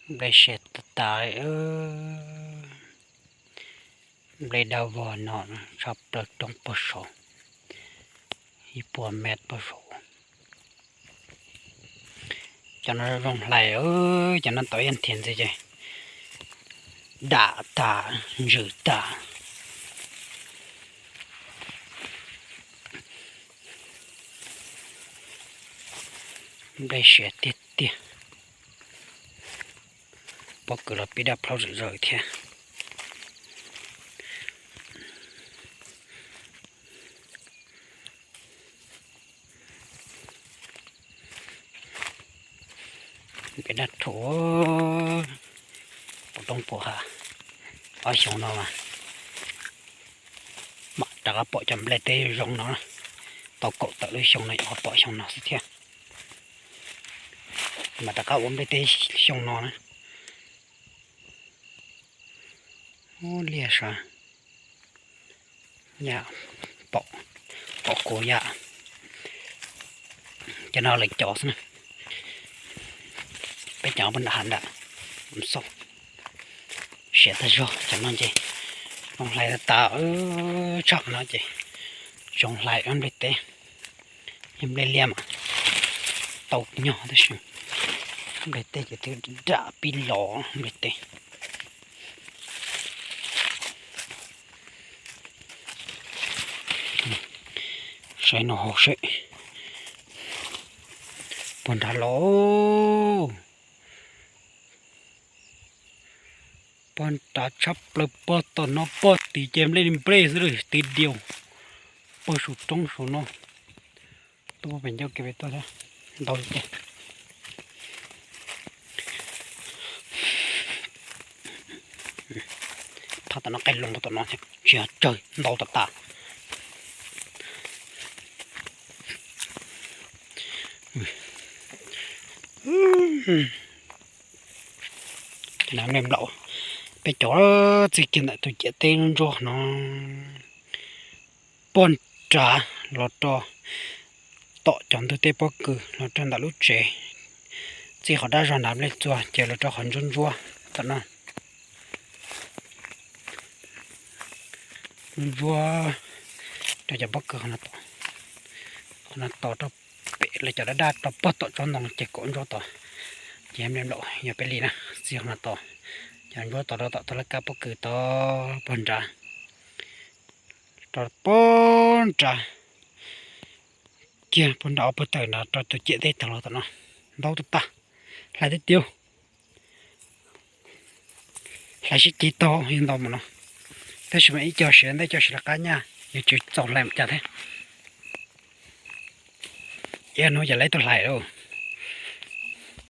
Nplej siav tas tas, nplej dab vog no tshaj plaws roob puag saud, ib puas mev puag saud. Cov no zoo hlais, cov no tau ib nthi ntxiv ces dam tas, ntsws tas. Nplej siav tiag tiag. Pob kws los pib daj plhaub zom zaws thiab. Nplej daj rhuv, pom roob puag hav. Ob xyoo no mas mam rov qab pom cov nplej teb zoo no, tau kaum tawm lub xyoo no yuav pom xyoo no xwb thiab. Mam rov qab ua nplej teb xyoo no na. Ub, liaj sav, yam pom, pom kuv yam, cov no lawv cov xwb na. Peb cov puag nram hav nram, xauj, siav tag zog. Cov no ces zoo hlais tas tas, tshaj qhov no ces zoo hlais nplej teb. Yog nplej liaj mas tau nyog tab sis nplej teb ces twb dam pib los nplej teb. Saib no hauv seb puag nrad los. Puag nrad tshaj plaws, puag tom no puag tid ces nplej nplej xwb lawm, tid diaus. Puag saum roob saum no, tuaj puag pem ncauj kev pem tuaj thiab, ntau tiag. Phab tom no qaij loo, tom no tsis yog tsawg, ntau tas tas. Nplej nplaum, peb cov txij kiag ntawm tus ciam teb ntsuab no, puag nrad los rau tom cov ntug teb pob kws los rau ntawm lub tsev, txij qhov dab zog nrad nplej txua ces los rau qhov ntsuab ntsuab tom no. Ntsuab rau cov pob kws qhov no tos, qhov no tos rau pem lawv cov dab daj rau puag tom tsob ntoo ces kaum ntsuab tos. Ces nplej nplaum yog peb li na, txij qhov no tos, cov ntsuab tos rau tom tog laj kab pob kws tod puag nrad, rau puag nrad kiag, puag nrad ob pawg tawm nrad rau tus ciam teb tag los tom no. Ntau tas tas, hlais tiag tiag. Hlais sib ceg tau yog ntau mus no, tab sis mas ib co siav ntej co siav lawv qab nyaj, yog tsis txaus hlais mus cas thiab. Ib hnub ces lawv tuaj hlais lauj.